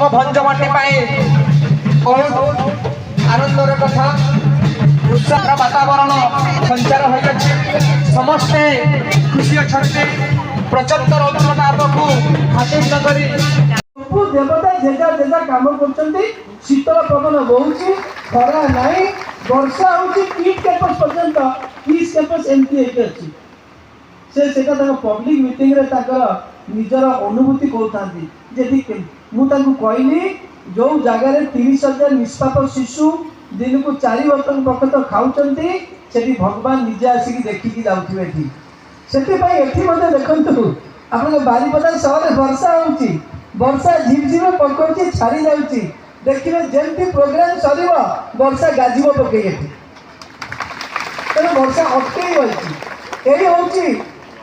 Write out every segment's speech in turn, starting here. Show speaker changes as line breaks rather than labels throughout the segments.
ଆମ ଭଞ୍ଜମାଟି ପାଇଁ ବହୁତ ଆନନ୍ଦର କଥା। ଉତ୍ସାହର ବାତାବରଣ ସଞ୍ଚାର ହୋଇଅଛି। ସମସ୍ତେ ଖୁସି ଅଛନ୍ତି। ପ୍ରଚଣ୍ଡ ରୌଦ୍ର ତାପକୁ ଖାତିର ନ କରି
ସବୁ ଦେବତା ଯେଜା ଯେଜା କାମ କରୁଛନ୍ତି। ଶୀତଳ ପବନ ବହୁଛି, ଖରା ନାହିଁ, ବର୍ଷା ହଉଛି। କିଟ୍ କ୍ୟାମ୍ପସ୍ ପର୍ଯ୍ୟନ୍ତ, କିସ୍ କ୍ୟାମ୍ପସ୍ ଏମିତି ହେଇକି ଅଛି। ସେ ସେଇଟା ତାଙ୍କ ପବ୍ଲିକ ମିଟିଂରେ ତାଙ୍କର ନିଜର ଅନୁଭୂତି କହୁଥାନ୍ତି ଯେ ଏଠି ମୁଁ ତାଙ୍କୁ କହିଲି, ଯୋଉ ଜାଗାରେ 30,000 ନିଷ୍ପାପ ଶିଶୁ ଦିନକୁ ଚାରି ବଖତ ଖାଉଛନ୍ତି, ସେଠି ଭଗବାନ ନିଜେ ଆସିକି ଦେଖିକି ଯାଉଥିବେ ଏଠି। ସେଥିପାଇଁ ଏଠି ମଧ୍ୟ ଦେଖନ୍ତୁ, ଆପଣଙ୍କ ବାରିପଦା ସହରରେ ବର୍ଷା ହେଉଛି। ବର୍ଷା ଝିପଝିପ ପକଉଛି, ଛାଡ଼ି ଯାଉଛି। ଦେଖିବେ, ଯେମିତି ପ୍ରୋଗ୍ରାମ ସରିବ, ବର୍ଷା ଗାଜିବ ପକେଇ ଏଠି। ତେଣୁ ବର୍ଷା ଅଟକେଇ ରହିଛି। ଏଇ ହେଉଛି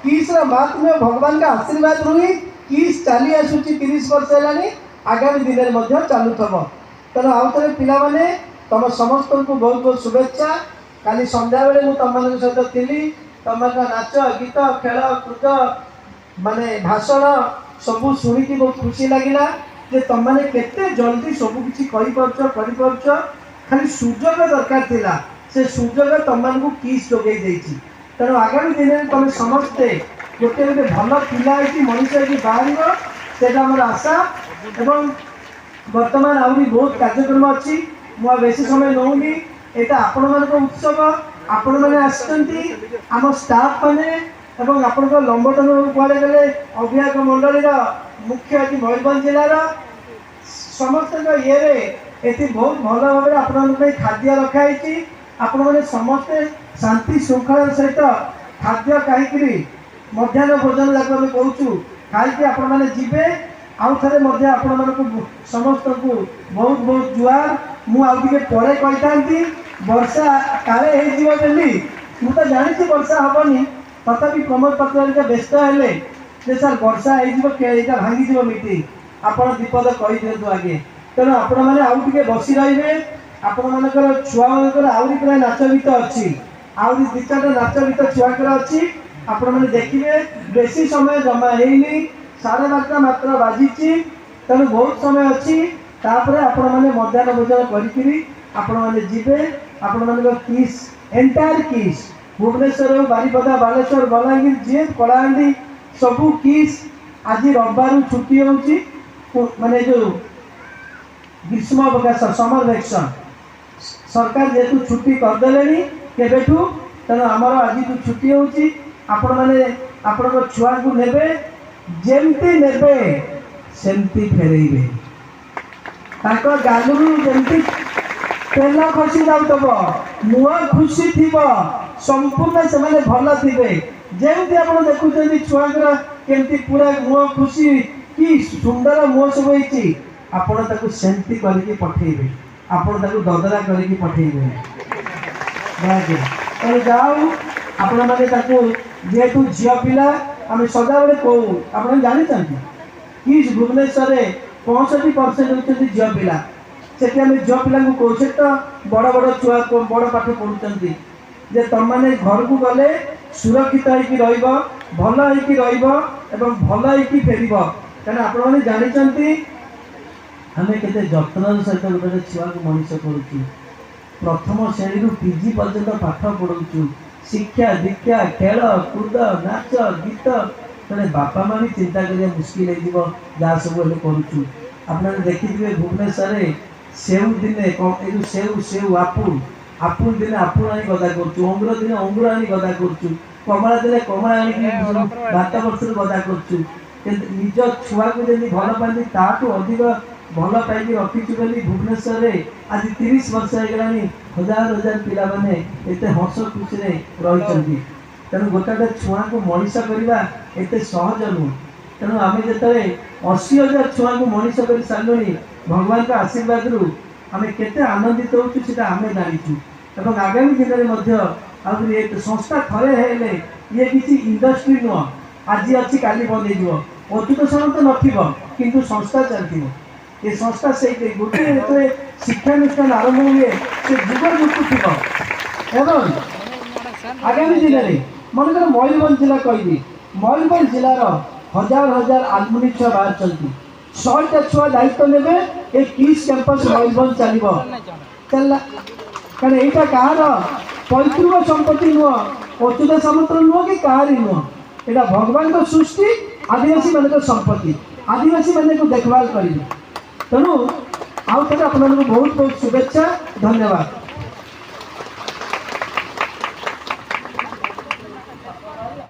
କିସ୍ର ମାହାତ୍ମ୍ୟ। ଭଗବାନଙ୍କ ଆଶୀର୍ବାଦରୁ ହିଁ କିସ୍ ଚାଲି ଆସୁଛି। 30 ବର୍ଷ ହେଲାଣି, ଆଗାମୀ ଦିନରେ ମଧ୍ୟ ଚାଲୁଥିବ। ତେଣୁ ଆଉ ଥରେ ପିଲାମାନେ, ତମ ସମସ୍ତଙ୍କୁ ବହୁତ ବହୁତ ଶୁଭେଚ୍ଛା। କାଲି ସନ୍ଧ୍ୟାବେଳେ ମୁଁ ତମମାନଙ୍କ ସହିତ ଥିଲି। ତମମାନଙ୍କ ନାଚ, ଗୀତ, ଖେଳ କୁଦ, ମାନେ ଭାଷଣ ସବୁ ଶୁଣିକି ବହୁତ ଖୁସି ଲାଗିଲା ଯେ ତମମାନେ କେତେ ଜଲ୍ଦି ସବୁ କିଛି କହିପାରୁଛ, କରିପାରୁଛ। ଖାଲି ସୁଯୋଗ ଦରକାର ଥିଲା। ସେ ସୁଯୋଗ ତମମାନଙ୍କୁ କିସ୍ ଯୋଗେଇ ଦେଇଛି। ତେଣୁ ଆଗାମୀ ଦିନରେ ତମେ ସମସ୍ତେ ଗୋଟେ ଗୋଟେ ଭଲ ପିଲା ହେଇକି, ମଣିଷ ହେଇକି ବାହାରିବ, ସେଇଟା ଆମର ଆଶା। ଏବଂ ବର୍ତ୍ତମାନ ଆହୁରି ବହୁତ କାର୍ଯ୍ୟକ୍ରମ ଅଛି। ମୁଁ ଆଉ ବେଶୀ ସମୟ ନେଉନି। ଏଇଟା ଆପଣମାନଙ୍କ ଉତ୍ସବ। ଆପଣମାନେ ଆସିଛନ୍ତି, ଆମ ଷ୍ଟାଫ୍ ମାନେ ଏବଂ ଆପଣଙ୍କ ଲମ୍ବୋଦର କୁଆଡ଼େ ଗଲେ, ଅଭିଭାବକ ମଣ୍ଡଳୀର ମୁଖ୍ୟ ଏଠି ମୟୂରଭଞ୍ଜ ଜିଲ୍ଲାର ସମସ୍ତଙ୍କ ଇଏରେ ଏଠି ବହୁତ ଭଲ ଭାବରେ ଆପଣଙ୍କ ପାଇଁ ଖାଦ୍ୟ ରଖାହେଇଛି। ଆପଣମାନେ ସମସ୍ତେ ଶାନ୍ତି ଶୃଙ୍ଖଳାର ସହିତ ଖାଦ୍ୟ ଖାଇକିରି, ମଧ୍ୟାହ୍ନ ଭୋଜନ ଯାକୁ ଆମେ କହୁଛୁ, ଖାଇକି ଆପଣମାନେ ଯିବେ। ଆଉ ଥରେ ମଧ୍ୟ ଆପଣମାନଙ୍କୁ ସମସ୍ତଙ୍କୁ ବହୁତ ବହୁତ ଜୁହାର। ମୁଁ ଆଉ ଟିକେ ପରେ କହିଥାନ୍ତି, ବର୍ଷା କାଳେ ହେଇଯିବ ବୋଲି। ମୁଁ ତ ଜାଣିଛି ବର୍ଷା ହବନି। ତଥାପି ପ୍ରମୋଦ ପାତ୍ର ହେରିକା ବ୍ୟସ୍ତ ହେଲେ ଯେ ସାର୍, ବର୍ଷା ହେଇଯିବ, ଏଇଟା ଭାଙ୍ଗିଯିବ ମିଟିଂ, ଆପଣ ବିପଦ କହିଦିଅନ୍ତୁ ଆଗେ। ତେଣୁ ଆପଣମାନେ ଆଉ ଟିକେ ବସି ରହିବେ। ଆପଣମାନଙ୍କର ଛୁଆମାନଙ୍କର ଆହୁରି ପ୍ରାୟ ନାଚ ଗୀତ ଅଛି। ଆହୁରି ଦୁଇ ଚାରିଟା ନାଚ ଗୀତ ଛୁଆଙ୍କର ଅଛି, ଆପଣମାନେ ଦେଖିବେ। ବେଶୀ ସମୟ ଜମା ହେଇନି, 12:30 ମାତ୍ର ବାଜିଛି। ତେଣୁ ବହୁତ ସମୟ ଅଛି। ତାପରେ ଆପଣମାନେ ମଧ୍ୟାହ୍ନ ଭୋଜନ କରିକିରି ଆପଣମାନେ ଯିବେ। ଆପଣମାନଙ୍କ କିସ୍, ଏଣ୍ଟାୟାର କିସ୍, ଭୁବନେଶ୍ୱର ହଉ, ବାରିପଦା, ବାଲେଶ୍ୱର, ବଲାଙ୍ଗୀର, ଯିଏ କଳାହାଣ୍ଡି, ସବୁ କିସ୍ ଆଜି ରବିବାର ଛୁଟି ହେଉଛି। ମାନେ ଯେଉଁ ଗ୍ରୀଷ୍ମ ଅବକାଶ, ସମର ଭେକେସନ୍, ସରକାର ଯେହେତୁ ଛୁଟି କରିଦେଲେଣି କେବେଠୁ, ତେଣୁ ଆମର ଆଜିଠୁ ଛୁଟି ହେଉଛି। ଆପଣମାନେ ଆପଣଙ୍କ ଛୁଆଙ୍କୁ ନେବେ, ଯେମିତି ନେବେ ସେମିତି ଫେରେଇବେ। ତାଙ୍କ ଗାଲରୁ ଯେମିତି ତେଲ ଖସି ଯାଉଥିବ, ମୁହଁ ଖୁସି ଥିବ, ସମ୍ପୂର୍ଣ୍ଣ ସେମାନେ ଭଲ ଥିବେ। ଯେମିତି ଆପଣ ଦେଖୁଛନ୍ତି ଛୁଆଙ୍କର କେମିତି ପୁରା ମୁହଁ ଖୁସି, କି ସୁନ୍ଦର ମୁହଁ ସବୁ ହେଇଛି, ଆପଣ ତାକୁ ସେମିତି କରିକି ପଠେଇବେ। ଆପଣ ତାକୁ ଦଦରା କରିକି ପଠେଇବେ। ତେଣୁ ଯାଉ ଆପଣମାନେ ତାକୁ, ଯେହେତୁ ଝିଅ ପିଲା, ଆମେ ସଦାବେଳେ କହୁ, ଆପଣ ଜାଣିଛନ୍ତି, କିସ୍ ଭୁବନେଶ୍ୱରରେ 65% ହେଉଛନ୍ତି ଝିଅ ପିଲା। ସେଠି ଆମେ ଝିଅ ପିଲାଙ୍କୁ କହୁ, ସେ ତ ବଡ଼ ବଡ଼ ଛୁଆ, ବଡ଼ ପାଠ ପଢ଼ୁଛନ୍ତି, ଯେ ତମମାନେ ଘରକୁ ଗଲେ ସୁରକ୍ଷିତ ହେଇକି ରହିବ, ଭଲ ହେଇକି ରହିବ ଏବଂ ଭଲ ହେଇକି ଫେରିବ। କାରଣ ଆପଣମାନେ ଜାଣିଛନ୍ତି, ଆମେ କେତେ ଯତ୍ନର ସହିତ ଗୋଟେ ଗୋଟେ ଛୁଆକୁ ମଣିଷ କରୁଛୁ। ପ୍ରଥମ ଶ୍ରେଣୀରୁ ପିଜି ପର୍ଯ୍ୟନ୍ତ ପାଠ ପଢ଼ଉଛୁ। ଶିକ୍ଷା ଦୀକ୍ଷା, ଖେଳ କୁଦ, ନାଚ ଗୀତ, ତେଣୁ ବାପା ମା ବି ଚିନ୍ତା କରିବା ମୁସ୍କିଲ ହେଇଯିବ, ଯାହା ସବୁ ହେଲେ କରୁଛୁ। ଆପଣମାନେ ଦେଖିଥିବେ, ଭୁବନେଶ୍ୱରରେ ସେଉ ଦିନେ ଏ ଯେଉଁ ସେଉ ସେଉ ଆପୁଲ, ଆପୁଲ ଦିନେ ଆପୁଲ ଆଣି ଗଦା କରୁଛୁ, ଅଙ୍ଗୁର ଦିନେ ଅଙ୍ଗୁର ଆଣି ଗଦା କରୁଛୁ, କମଳା ଦିନେ କମଳା ଆଣିକି ଭାରତ ବର୍ଷରୁ ଗଦା କରୁଛୁ। କିନ୍ତୁ ନିଜ ଛୁଆକୁ ଯେମିତି ଭଲ ପାଆନ୍ତି, ତାଠୁ ଅଧିକ ଭଲ ପାଇକି ରଖିଛୁ ବୋଲି ଭୁବନେଶ୍ୱରରେ ଆଜି 30 ବର୍ଷ ହେଇଗଲାଣି, ହଜାର ହଜାର ପିଲାମାନେ ଏତେ ହସ ଖୁସିରେ ରହିଛନ୍ତି। ତେଣୁ ଗୋଟେ ଗୋଟେ ଛୁଆଙ୍କୁ ମଣିଷ କରିବା ଏତେ ସହଜ ନୁହଁ। ତେଣୁ ଆମେ ଯେତେବେଳେ 80,000 ଛୁଆଙ୍କୁ ମଣିଷ କରି ସାରିଲୁଣି ଭଗବାନଙ୍କ ଆଶୀର୍ବାଦରୁ, ଆମେ କେତେ ଆନନ୍ଦିତ ହେଉଛୁ, ସେଟା ଆମେ ଜାଣିଛୁ। ଏବଂ ଆଗାମୀ ଦିନରେ ମଧ୍ୟ ଆହୁରି ଏ ସଂସ୍ଥା ଥରେ ହେଲେ, ଇଏ କିଛି ଇଣ୍ଡଷ୍ଟ୍ରି ନୁହଁ, ଆଜି ଅଛି କାଲି ବନ୍ଦ ହେଇଯିବ। ଅଚ୍ୟୁତ ସାମନ୍ତ ନଥିବ, କିନ୍ତୁ ସଂସ୍ଥା ଚାଲିଥିବ। ଏ ସଂସ୍ଥା ସେଇଠି ଗୋଟିଏ ଯେତେବେଳେ ଶିକ୍ଷାନୁଷ୍ଠାନ ଆରମ୍ଭ ହୁଏ, ସେ ଯୁଗ ଯୁଗକୁ ଥିବ। ଏବଂ ଆଗାମୀ ଦିନରେ ମନେକର ମୟୂରଭଞ୍ଜ ଜିଲ୍ଲା କହିବି, ମୟୂରଭଞ୍ଜ ଜିଲ୍ଲାର ହଜାର ହଜାର ଆଲୁମିନି ଛୁଆ ବାହାରିଛନ୍ତି। 100ଟା ଛୁଆ ଦାୟିତ୍ୱ ନେବେ, ଏ କିସ୍ କ୍ୟାମ୍ପସ୍ ମୟୂରଭଞ୍ଜ ଚାଲିବ। ଚାଲିଲା। କାରଣ ଏଇଟା କାହାର ପୈତୃକ ସମ୍ପତ୍ତି ନୁହଁ, ଅଚ୍ୟୁତ ସାମନ୍ତ ନୁହଁ କି କାହାରି ନୁହଁ। ଏଇଟା ଭଗବାନଙ୍କ ସୃଷ୍ଟି, ଆଦିବାସୀମାନଙ୍କ ସମ୍ପତ୍ତି, ଆଦିବାସୀମାନଙ୍କୁ ଦେଖଭାଲ କରିବେ। ତେଣୁ ଆଉ ଥରେ ଆପଣମାନଙ୍କୁ ବହୁତ ବହୁତ ଶୁଭେଚ୍ଛା, ଧନ୍ୟବାଦ।